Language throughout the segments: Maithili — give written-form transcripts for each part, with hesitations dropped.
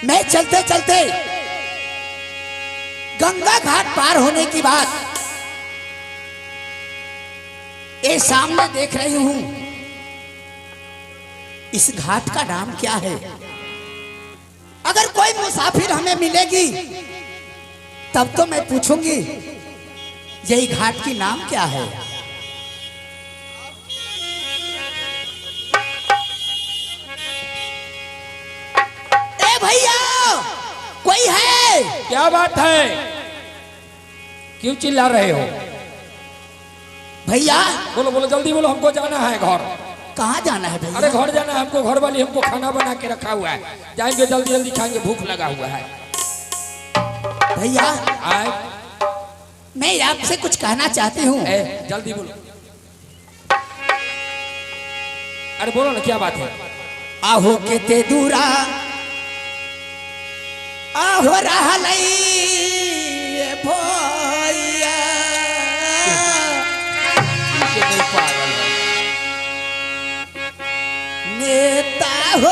मैं चलते चलते गंगा घाट पार होने की बात ये सामने देख रही हूं। इस घाट का नाम क्या है? अगर कोई मुसाफिर हमें मिलेगी तब तो मैं पूछूंगी यही घाट की नाम क्या है। ए भैया, कोई है? क्या बात है, क्यों चिल्ला रहे हो? भैया बोलो बोलो जल्दी बोलो, हमको जाना है घर। कहाँ जाना है भैया? अरे घर जाना है हमको, घर वाली हमको खाना बना के रखा हुआ है, जाएंगे जल्दी जल्दी खाएंगे, भूख लगा हुआ है। भैया आए, मैं आपसे कुछ कहना चाहती हूँ। जल्दी बोलो। अरे बोलो ना, क्या बात है? आहो के ते दूरा आहो रहलई भैया, नेता हो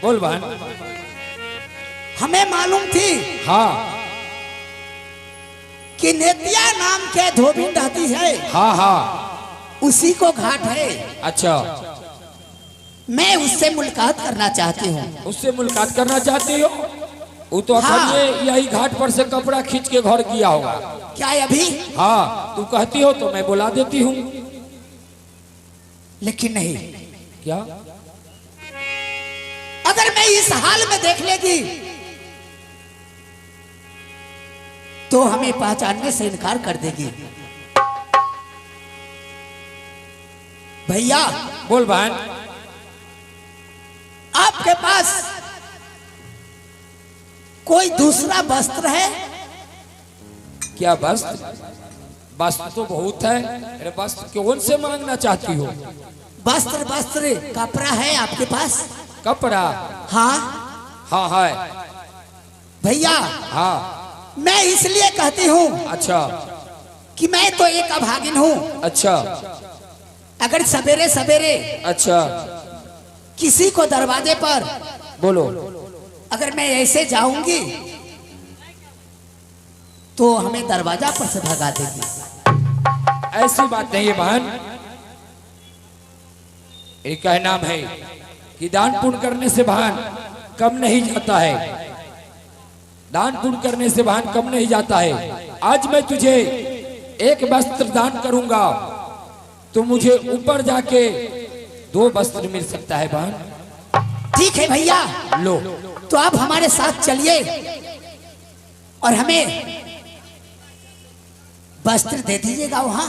बोल बहन। हमें मालूम थी हाँ कि नेतिया नाम के धोबिन रहती है। हाँ हाँ, उसी को घाट है। अच्छा, मैं उससे मुलाकात करना चाहती हूँ। उससे मुलाकात करना चाहती हो? वो तो हाँ। यही घाट पर से कपड़ा खींच के घर किया होगा। क्या अभी? हाँ, तू कहती हो तो मैं बुला देती हूँ। लेकिन नहीं। क्या? अगर मैं इस हाल में देख लेगी तो हमें पहचानने से इनकार कर देगी। भैया बोल बहन। आपके पास कोई दूसरा वस्त्र है? क्या वस्त्र? वस्त्र तो बहुत है। अरे वस्त्र कौन से मांगना चाहती हो? वस्त्र वस्त्र कपड़ा है आपके पास? कपड़ा? हाँ हाँ है भैया। हाँ, मैं इसलिए कहती हूँ। अच्छा। कि मैं तो एक अभागिन हूँ। अच्छा। अगर सवेरे सवेरे अच्छा किसी को दरवाजे पर बोलो, अगर मैं ऐसे जाऊंगी तो हमें दरवाजा पर से भगा देगी। ऐसी बात नहीं है बहन, एक नाम है कि दान पुण्य करने से बहन कम नहीं जाता है, दान पुण्य करने से बहन कम नहीं जाता है। आज मैं तुझे एक वस्त्र दान करूंगा तो मुझे ऊपर जाके 2 वस्त्र मिल सकता है बहन। ठीक है भैया, लो तो आप हमारे साथ चलिए और हमें वस्त्र दे दीजिएगा, वहां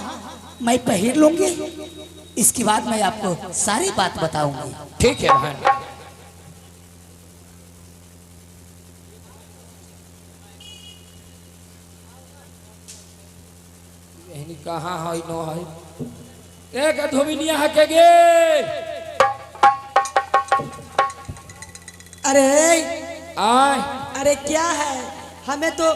मैं पहन लूंगी। इसके बाद मैं आपको सारी बात बताऊंगी। ठीक है बहन। कहाँ है नो है एक धोबिनिया हके गे। अरे आय, अरे क्या है, हमें तो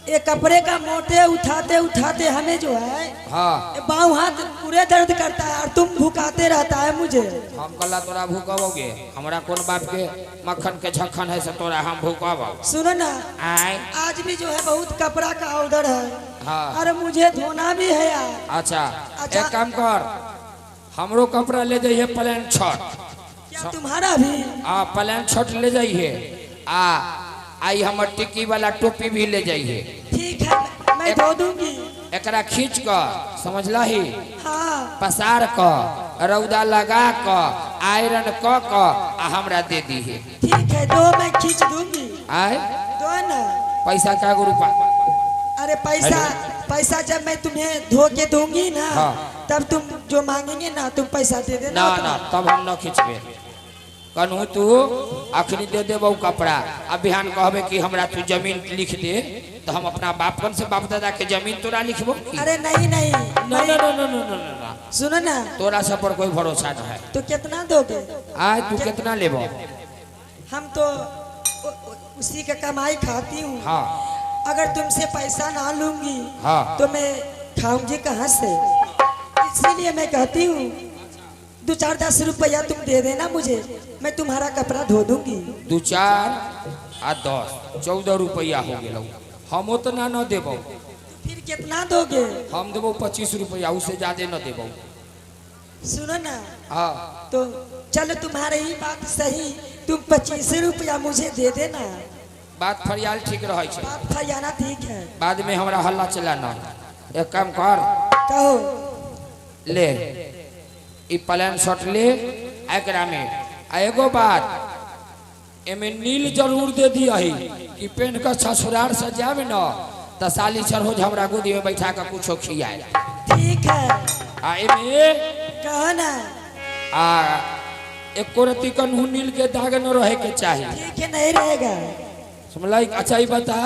ये कपड़े का मोटे उठाते उठाते हमें जो है हाँ बाहु हाथ पूरे दर्द करता है और तुम भुकाते रहता है मुझे। हम कल्ला तोरा भूकबोगे, हमरा कौन बाप के मक्खन के झक्खन है से तोरा हम भूकबो। सुनो ना, आय आज भी जो है बहुत कपड़ा का ऑर्डर है। हाँ। अरे मुझे धोना भी है यार। अच्छा, अच्छा एक काम कर, हमरो कपड़ा ले जाइए प्लान छठ। क्या तुम्हारा भी? हाँ प्लान छठ ले जाइए, आ आई हमर टिक्की वाला टोपी भी ले जाइए। ठीक है मैं धो दूंगी। एकरा खींच कर समझला ही, हाँ पसार क रौदा लगा क आयरन क आ हमरा दे दी। ठीक है दो, मैं खींच दूंगी। आय दो ना। पैसा का रुपा? अरे पैसा पैसा जब मैं तुम्हें धो के दूंगी ना, हाँ। तब तुम जो मांगेंगे ना तुम पैसा दे देना। ना ना तब हम न खींचबे कन्हू, तू अखनी दे देबौ कपड़ा आ बिहान कहबे कि हमरा तू जमीन लिख दे तो हम अपना बापन से बाप दादा के जमीन तोरा लिखबो। अरे नहीं नहीं ना ना ना ना ना ना, सुनो ना, तोरा सब पर कोई भरोसा न है। तो कितना दोगे? आय तू कितना लेबो? हम तो उसी का कमाई खाती हूँ। हाँ। अगर तुमसे पैसा ना लूंगी हाँ। तो मैं खाऊंगी कहाँ से? इसीलिए मैं कहती हूँ 2 4 10 रुपया तुम दे देना मुझे, मैं तुम्हारा कपड़ा धो दूंगी। 2 4 आ 10 14 रुपया हो गया, हम उतना न देबो। फिर कितना दोगे? हम देबो 25 रुपया, उससे ज्यादा न देबो। सुनो ना, हाँ तो चलो तुम्हारे ही बात सही, तुम 25 रुपया मुझे दे देना। बात फरियाल ठीक रहे छे, बात फरियाना ठीक है, बाद में हमरा हल्ला चला ना। एक काम कर, कहो ले ई प्लान शर्ट ले एकरा में आ एगो बात एमे नील जरूर दे दिया है कि पेन का ससुराल से जावे न त साली चढ़ो हमरा गोदी में बैठा के कुछो खियाए। ठीक है। आ एमे कहो ना, आ एको रति कन्हू नील के दाग न रहे के चाहिए। ठीक है नहीं रहेगा। समझलाई? अच्छा ही बता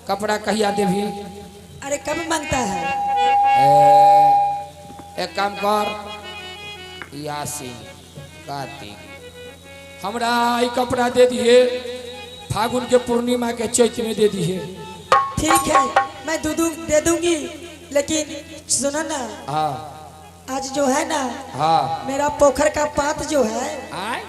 कपड़ा कहिया देभी? अरे कब मांगता है? एक काम कर, यासीन कार्तिक हमरा ई कपड़ा दे दिए, फागुन के पूर्णिमा के चैत में दे दिए। ठीक है मैं दे दूंगी, लेकिन सुनो ना, हाँ आज जो है ना, हाँ मेरा पोखर का पात जो है, आय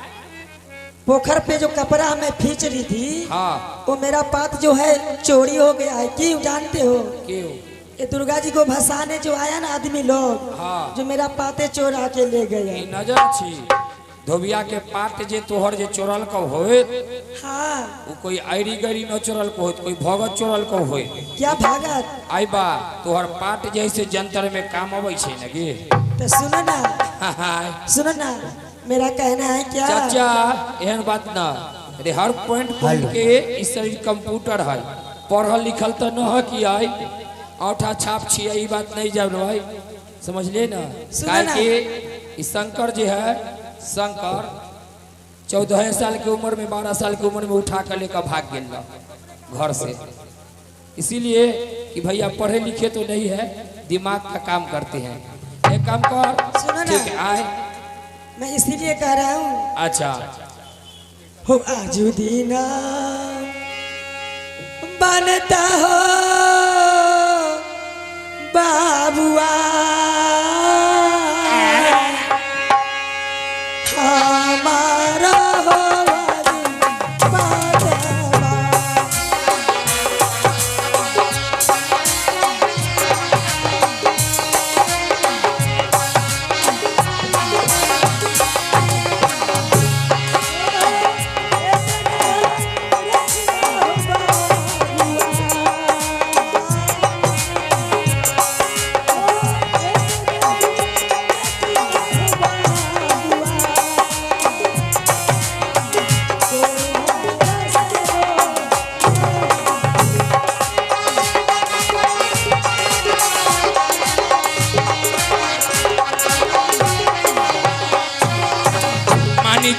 पोखर पे जो कपड़ा मैं खींच रही थी, हाँ वो मेरा पात जो है चोरी हो गया है। क्यों जानते हो? क्यों? ये दुर्गा जी को भसाने जो आया ना आदमी लोग, हाँ जो मेरा पाते चोरा के ले गए। नजर छी धोबिया के पात जे तोहर जे चोरल को होए, हाँ वो कोई आयरी गरी न चोरल को होए, कोई भगत चोरल को होए। क्या भगत? आई बा तोहर पात जैसे जंतर में काम अबै छे न गे। तो सुनो ना, सुनो ना, मेरा कहना है क्या चाचा, एहन बात ना रे, हर पॉइंट पॉइंट के इस शरीर कंप्यूटर है, पढ़ल लिखल तो न है कि आई औठा छाप छी, ई बात नहीं जानो है, समझ ले ना। काहे कि शंकर जे है, शंकर 14 साल के उम्र में 12 साल की उम्र में उठा कर लेकर भाग गया घर से, इसीलिए कि भैया पढ़े लिखे तो नहीं है, दिमाग का काम करते हैं। एक काम कर, सुनो ना, ठीक आए, मैं इसीलिए कह रहा हूँ। अच्छा हो आजुदीना बनता हो बाबुआ हमारा हो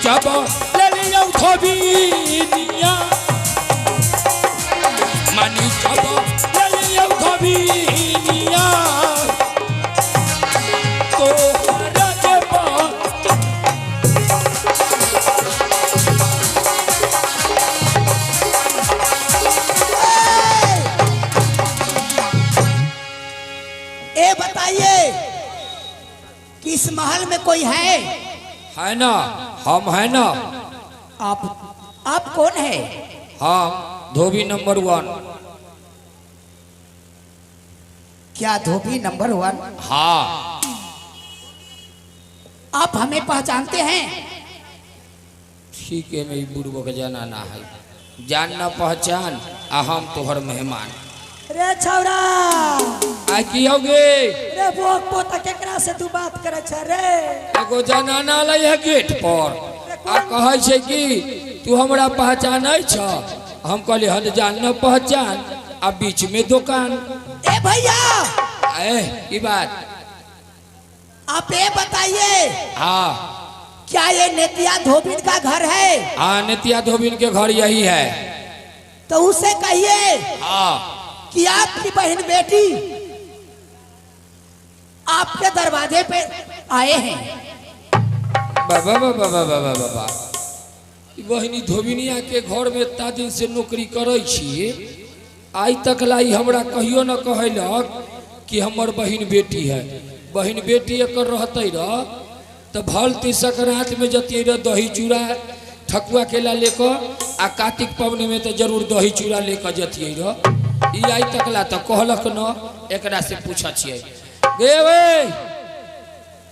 जब ले लियौ धोबिनिया, मानी जब ले लियौ धोबिनिया, तोहरा के ए बताइए कि इस महल में कोई है? है ना, हम है ना। आप कौन है? हम धोबी नंबर 1। क्या धोबी नंबर 1? हाँ। आप हमें पहचानते हैं? ठीक है, मैं बुढ़बो के जाना ना है, जान ना पहचान, आ हम तोहर मेहमान। रे छौरा आ की होगे? रे बोक पोता केकरा से तू बात करे छ रे? एगो जनाना लै है गेट पर आ कहै छै कि तू हमरा पहचानै छ। हम कहली हन जान न पहचान, आ बीच में दुकान। ए भैया, ए की बात? आप ये बताइए, हाँ, क्या ये नेतिया धोबिन का घर है? हाँ, नेतिया धोबिन के घर यही है। तो उसे कहिए, हाँ, कि आपकी बहन बेटी आपके दरवाजे पे आए हैं। बाबा बाबा बाबा बाबा बाबा, बहिनी धोबिनिया के घर में इतना दिन से नौकरी करै छी, आइ तक लाई हमरा कहियो न कहलक कि हमर बहिन बेटी है। बहिन बेटी एकर रहते रह तो भल ती संक्रांत में जतियै रह दही चूड़ा ठकुआ केला लेकर, आ कार्तिक पवनी में तो जरूर दही चूड़ा लेकर जतियै रह। ई आइ तक ला तो कहलक न, एकरा से पूछ छियै। गे वे,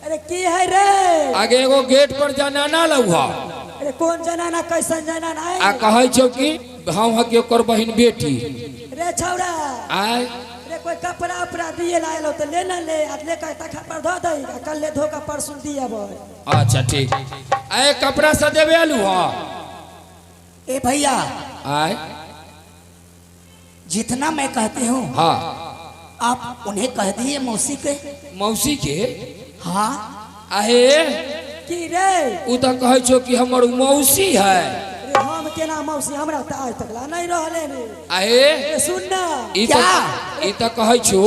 अरे की है रे? आगे एगो गेट पर जनाना लौहा। अरे कौन जनाना, कैसन जनाना है? आ कहै छौ कि हम हके ओकर बहिन बेटी। रे छौरा, आय रे कोई कपड़ा उपड़ा दिए लायल हो तो ले ना ले, आज ले के तखा पर धो दई, आ कल ले धो के परसों दिए बो। अच्छा ठीक। आय कपड़ा से देबे आलू? हां। ए भैया, आय जितना मैं कहती हूँ, हाँ, आप उन्हें कह दिए मौसी के। मौसी के? हाँ। आहे की रे? उ तो कहै छौ कि हमर मौसी है। रे हम केना मौसी, हमरा त आज तक ला नहीं रहले रे। आहे रे सुन ना, ई क्या? तो ई तो कहै छौ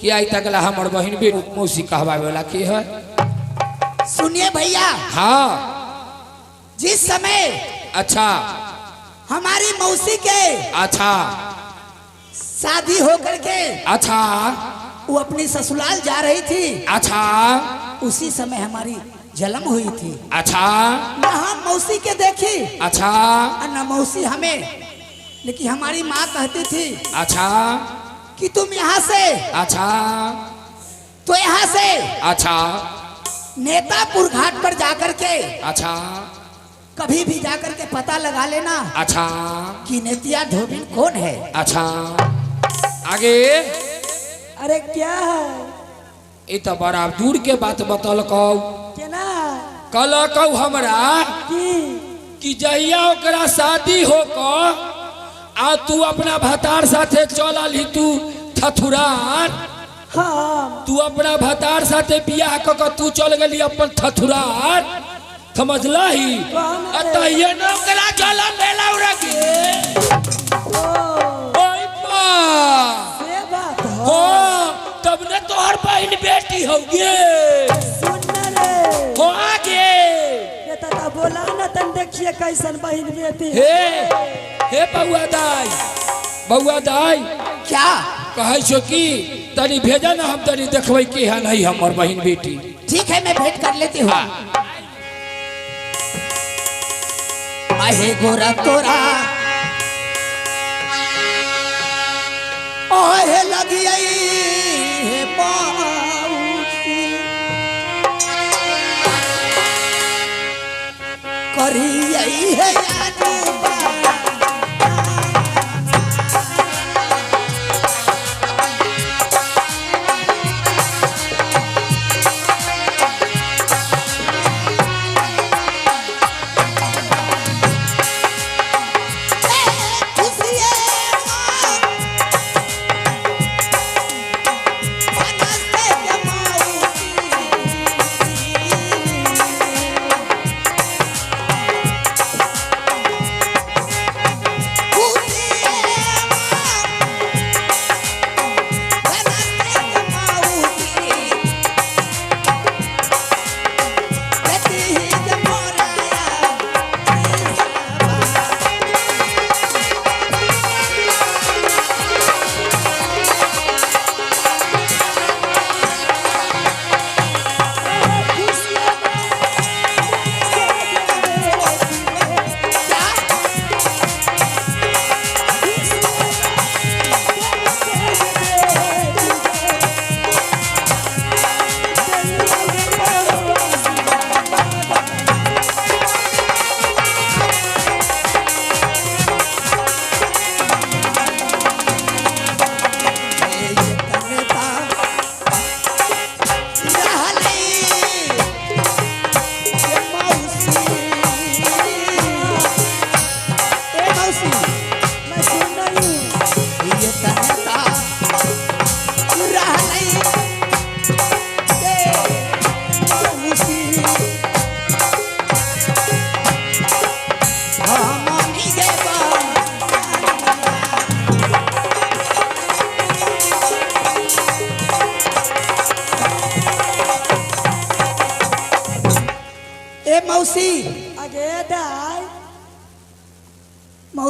कि आइ तक ला हमर बहिन बेटी मौसी कहवावे वाला की है। सुनिए भैया, हाँ, जिस समय अच्छा हमारी मौसी के अच्छा शादी होकर के अच्छा वो अपनी ससुराल जा रही थी, अच्छा उसी समय हमारी जन्म हुई थी। अच्छा, न हम मौसी के देखी, अच्छा, न मौसी हमें, लेकिन हमारी माँ कहती थी, अच्छा, कि तुम यहाँ से, अच्छा, तो यहाँ से, अच्छा, नेतापुर घाट पर जाकर के, अच्छा, कभी भी जाकर के पता लगा लेना, अच्छा, कि नेतिया धोबिन कौन है। अच्छा, आगे। अरे क्या है? ई तो बड़ा दूर के बात बतलकौ। केना? कहलकौ हमरा कि जहिया ओकरा शादी हो क आ तू अपना भतार साथे चल आलही तू थथुरार। हाँ, तू अपना भतार साथे बियाह क के तू चल गेली अपन थथुरार, समझलही? आ तहिए न ओकरा जलम भेलौ रे के। ओइ बा, से बात हो तब ने तोहर बहिन बेटी होगे। सुन रे, हो आगे रे ताता बोला ना तन देखिए कैसन बहिन बेटी। हे हे बउआ दाई, बउआ दाई, क्या कहै छौ कि तनी भेजा ना, हम तनी देखबै केहन है हमर बहिन बेटी। ठीक है, मैं भेंट कर लेती हूँ। आहे गोरा तोरा ओहे लगी हे मौसी, करी आई है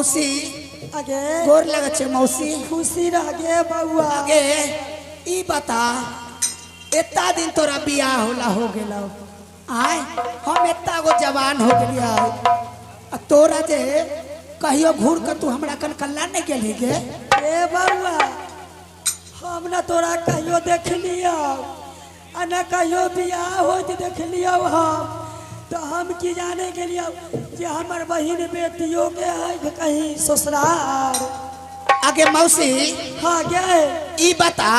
मौसी। अगे गोर लगे छै मौसी। खुशी रह गे बउआ। आगे ई बता, एता दिन तोरा बियाह होला हो गेलो, आय हम एता गो जवान हो गेलियै आ तोरा जे कहियो घूर के तू हमरा कन कल्ला नहीं गेली गे? ए बउआ, हम ना तोरा कहियो देखलियौ आ ना कहियो बियाह होइत देखलियौ हम। तो हम की जाने गेलियौ जे हमर बहिन बेटियों के है कहीं ससुराल। आगे मौसी। हाँ गे। ई बता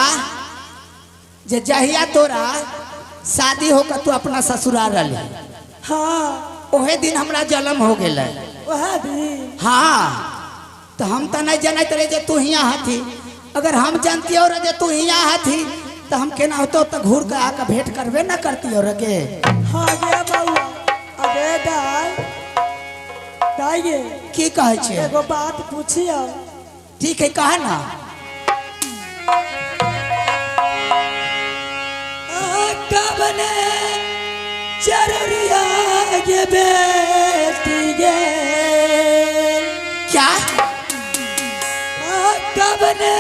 जे जहिया तोरा शादी होकर तू अपना ससुराल रही, हाँ, ओहे दिन हमरा जन्म हो गेलै। वह दिन? हाँ, तो हम तो नहीं जानते रहे जे तू हियाँ हथी। अगर हम जानती और जे तू हियाँ हथी तो हम केना होतो तो घूर के आके भेंट करबे ना करती और के। हाँ गे बउआ। अगे दाई, दाई गे। की कहै छियै? एगो बात पूछियौ। ठीक है, कहा ना। कबने चररिया गे बेटी गे। क्या? कबने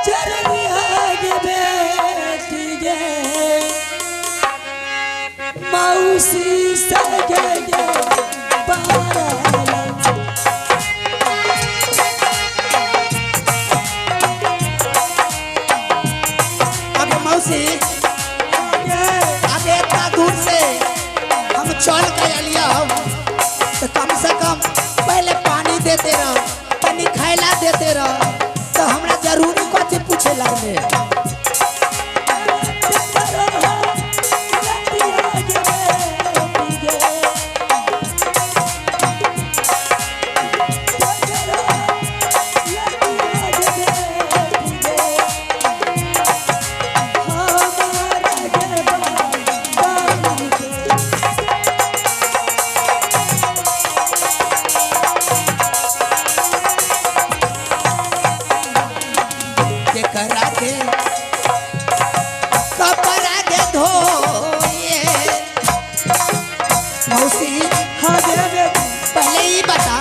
चररिया गे बेटी गे, मौसी सगे गे बारा। अगे मौसी, आगे इतना दूर से हम चल के अलिया तो कम से कम पहले पानी देते रहो, तनी खैला देते रहो, तो हमरा जरूरी कथी पूछे लगले? केकरा के कपड़ा के धोए मौसी? हाँ गे बेटी। पहले ही बता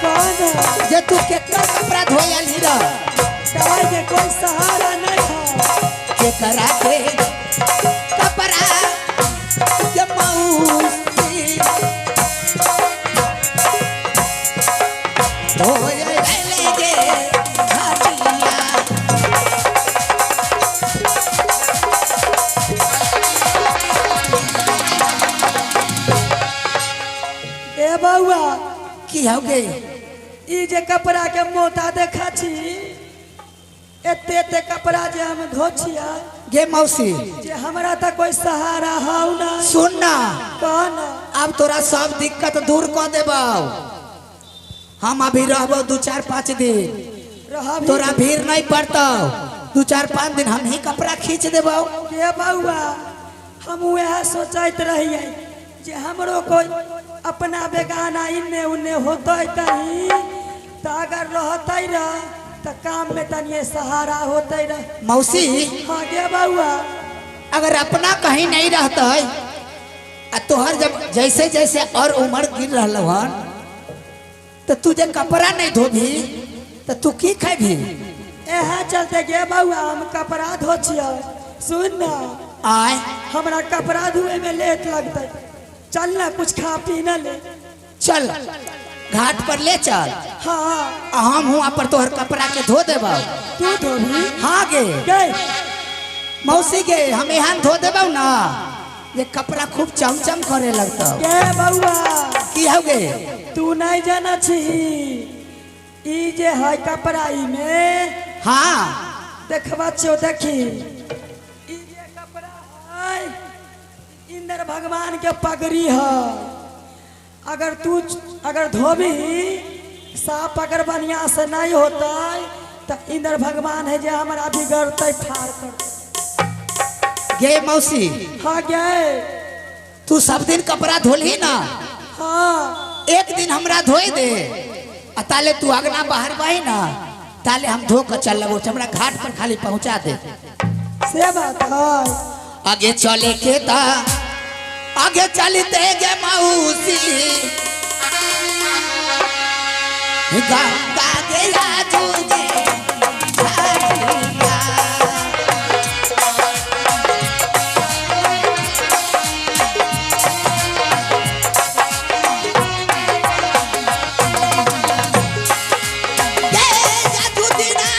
कौन? जे तू केकरा कपड़ा धोयल ही रह? दाई के कोई सहारा नहीं है। केकरा के कपड़ा के मौसी धोयल गे घाटिया? ए बउआ। की हो गे? ई जे कपड़ा के मोटा देखा छी, एते एते कपड़ा जे हम धो छियै गे मौसी, जे हमरा त कोई सहारा हौ ना। सुन ना। कौन? अब तोरा सब दिक्कत दूर कऽ देबौ। हम अभी रहबो 2-4-5 दिन, रहबी? तोरा भीड़ नहीं पड़तौ। 2-4-5 दिन हम ही कपड़ा खींच देबौ। गे बउआ, हम वएह सोचैत रहियै जे हमरो कोई अपना बेगाना इन्ने उन्ने होतै तही त अगर रहतै रह त काम में तनिए सहारा होतै रह। मौसी। हाँ गे बउआ। अगर अपना कहीं नहीं रहते आ तोहर जब जैसे जैसे और उम्र गिर रहल हन तो तू जे कपड़ा नहीं धोबी तो तू की खेबी? एह चलते गे बउआ हम कपड़ा धो छियै। सुन ना। आय। हमरा कपड़ा धोए में लेट लगतै, चल ना कुछ खा पी ना ले। चल घाट पर ले चल। हाँ। आ हम हुआ पर तोहर कपड़ा के धो देबौ। तू धोबी? हाँ गे। गे। मौसी गे, हम एहन धो देबौ ना ये कपड़ा खूब चमचम करे लगतौ। गे बउआ। की हो गे? तू नहीं जाना छी, ई जे है कपड़ा ई में। हाँ। देखबा छियो, देखी ई जे कपड़ा है इंद्र भगवान के पगड़ी है। अगर तू अगर धोबी साफ अगर बढ़िया से नहीं होता तो इंद्र भगवान है जे हमारा बिगड़ते फाड़ कर। गे मौसी। हाँ गे। तू सब दिन कपड़ा धोलही ना? हाँ। एक दिन हमरा धोए दे आ ताले तू अगना बाहर बाही ना, ताले हम धो के चल लगो, हमरा घाट पर खाली पहुंचा दे। से बात है। आगे चले के ता आगे चलते गे मौसी गंगा गया जुगे घाटिया। गे जादू दिना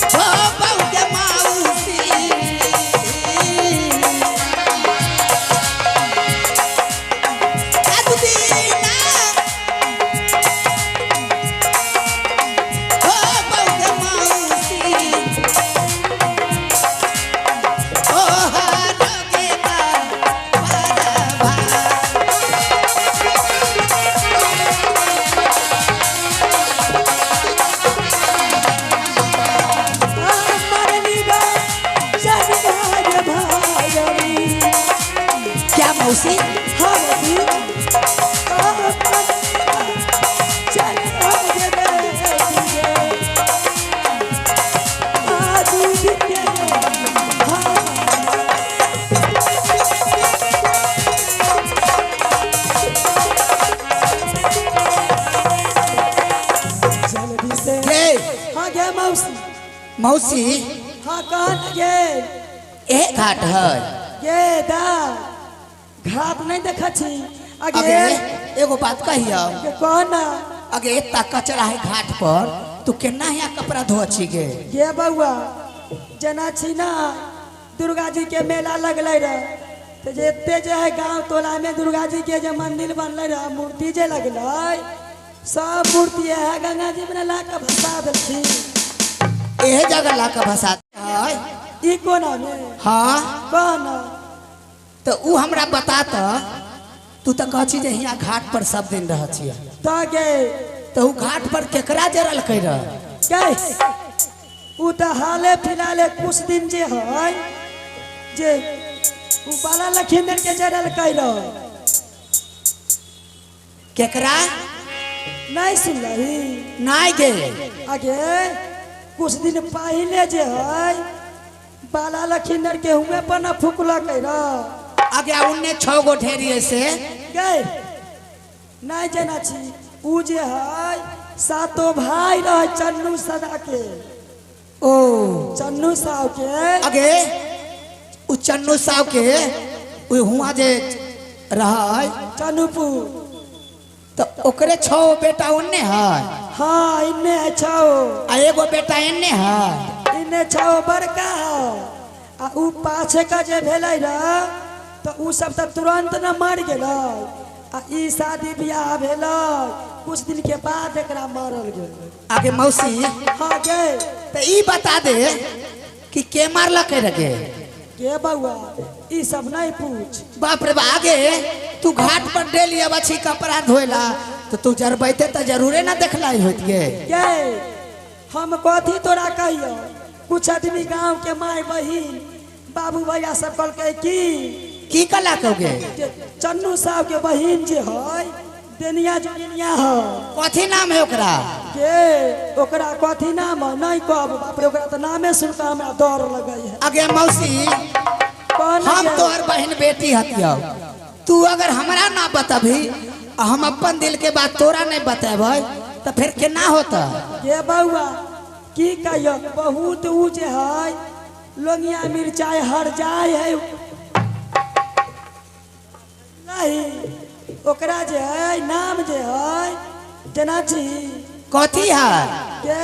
ओ बहू के मौसी जादू दिना ओ बहू के मौसी ओ हारोगे का परभा। क्या मौसी? जल्दी से। गे हाँ गे मौसी। मौसी। हाँ कहाँ गे? ए घाट है। गे दा घाट नहीं देखा छी अगे। अगे एगो बात कहियो। गे कौन? अगे इतना कचरा है घाट पर, तू केना यहाँ कपड़ा धो छी गे? गे बउआ, जेना छी ना दुर्गा जी के मेला लगलै रहे तो जे एते जे है गांव टोला में दुर्गा जी के जे मंदिर बनलै रहे, मूर्ति जे लगलै, सब मूर्ति है गंगा जी में ला के भसा देलखिन। एहे जगह ला के भसा है। ई कोना में? हाँ। कौन? तो ऊ हमरा बता त, तू तो कह छी जे यहाँ घाट पर सब दिन रह छी। त गे। तो ऊ घाट पर केकरा जरल कर रह? गे ऊ त हाले फिलहाले कुछ दिन जे है जे ऊ बाला लखींदर के जरल कैल। केकरा? नहीं सुनलही? नहीं गे। आगे कुछ दिन पहले जे है बाला लखींदर के हुए पर न फूकलक रह। आगे उन्ने 6 गो ढेरी ऐसे। गे नहीं जना छी, ऊ जे है सातो भाई रहे चन्नू सदा के। ओ चन्नू साव के। आगे उ चन्नू साव के उ हुआ जे रह चन्नूपुर। तो ओकरे 6 बेटा उन्ने है। हाँ इन्ने है 6। आ एगो बेटा इन्ने है। इन्ने 6 बड़का है आ ऊ पाछे का जे भेलै रह तो ऊ सब तऽ तुरंत न मर गेलै आ ई शादी बियाह भेलै कुछ दिन के बाद एकरा मारल गेलै। आगे मौसी। हाँ गे। तो ई बता दे कि के मारलक रे? गे बउआ ई सब नहीं पूछ। बाप रे बा, आगे तू घाट पर डेली अबै कपड़ा धोएला तो तू जरबैते तो जरूरे ना देखलाई होत गे। गे हम कथी तोरा कहियो, कुछ आदमी गांव के माय बहिन बाबू भैया सब कहलकै की कला कहोगे? चन्नू साहब के बहिन जे है देनिया जोगिनिया है। कथी नाम है ओकरा? के ओकरा कथी नाम है नहीं कहब, बाप रे ओकरा तो नामे सुन के हमरा डर लगै है। आगे मौसी हम तोहर बहन बेटी हतियौ, तू अगर हमरा ना बतबी आ हम अपन दिल के बात तोरा नहीं बतेबै तो फिर केना होता? गे बउआ की कहियो, बहुत ऊ जे है लोंगिया मिरचाई हर जाय है नहीं, ओकरा जे है नाम जे है जना छी कथी है? के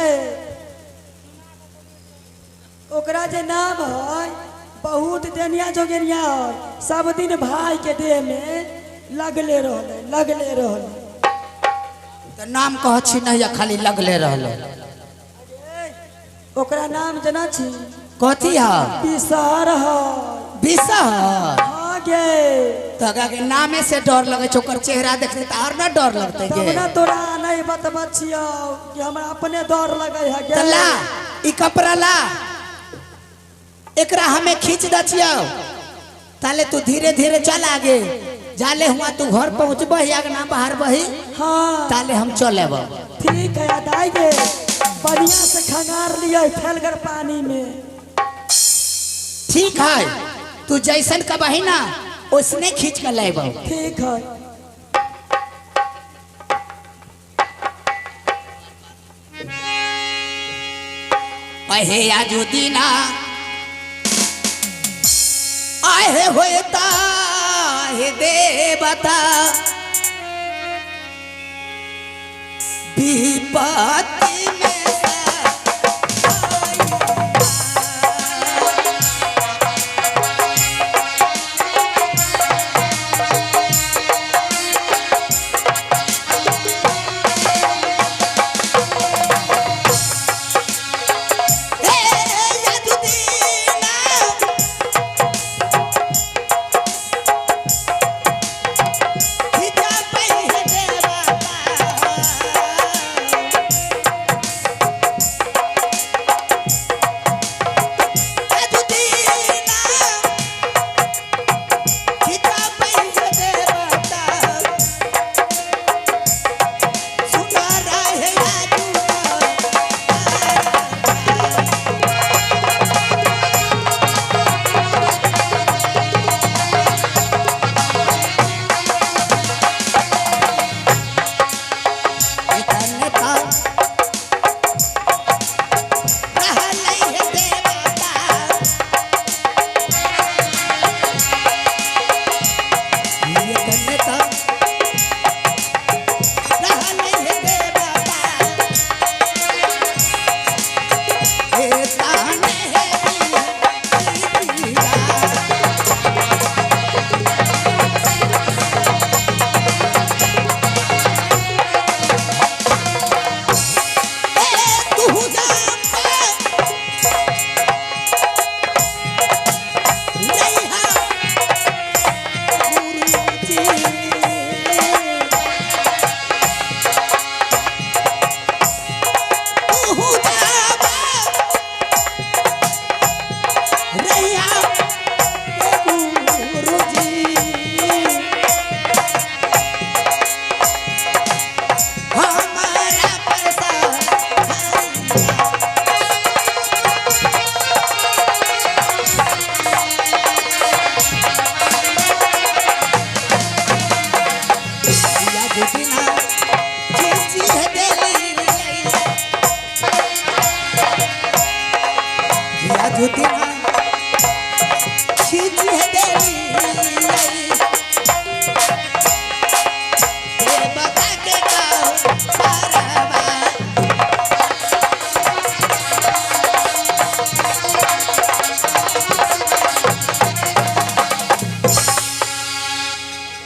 ओकरा जे नाम है बहुत देनिया जोगिनिया है, सब दिन भाई के देह में लगले रहले लगले रहले। तो नाम कह छी नहीं खाली लगले रहले। ओकरा नाम जना छी कथी है? बिसहर है। बिसहर? हाँ गे। तो अगर के नामे से डर लगे छै, ओकर चेहरा देखते त और ना डर लगते तब गे। ना तोरा नहीं बतबै छियौ कि हमरा अपने डर लगे है गे। त ला ई कपड़ा ला, एकरा हमें खींच द छियौ, ताले तू धीरे धीरे चल आगे, जाले हुआ तू घर पहुंचबही आगे ना बाहर बही। हाँ ताले हम चलेब। ठीक है दाई गे, बढ़िया से खंगार लियो फैलगर पानी में। ठीक है तू जैसन कबही ना उसने खींच कर लेब। ठीक है। अहे आजू दीना आहे होता हे देवता विपत्ति में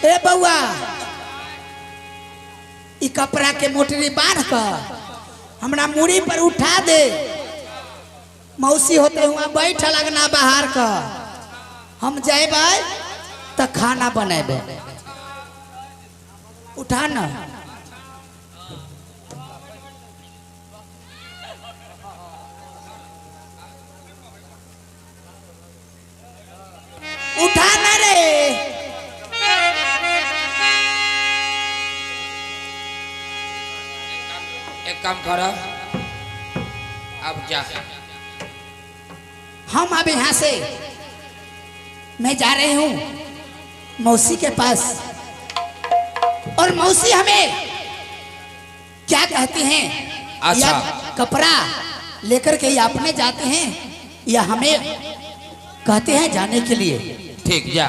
ए बउआ, ई कपड़ा के मोटरी बांध कर हमरा मुड़ी पर उठा दे। मौसी होते हुआ बैठ लगना बाहर का, हम जाएबै त खाना बनेबै। उठा ना। उठा ना रे। एक काम कर, अब जा। हम अब यहाँ से मैं जा रही हूँ मौसी के पास, और मौसी हमें क्या कहती हैं? अच्छा। या कपड़ा लेकर के या अपने जाते हैं या हमें कहते हैं जाने के लिए। ठीक, जा।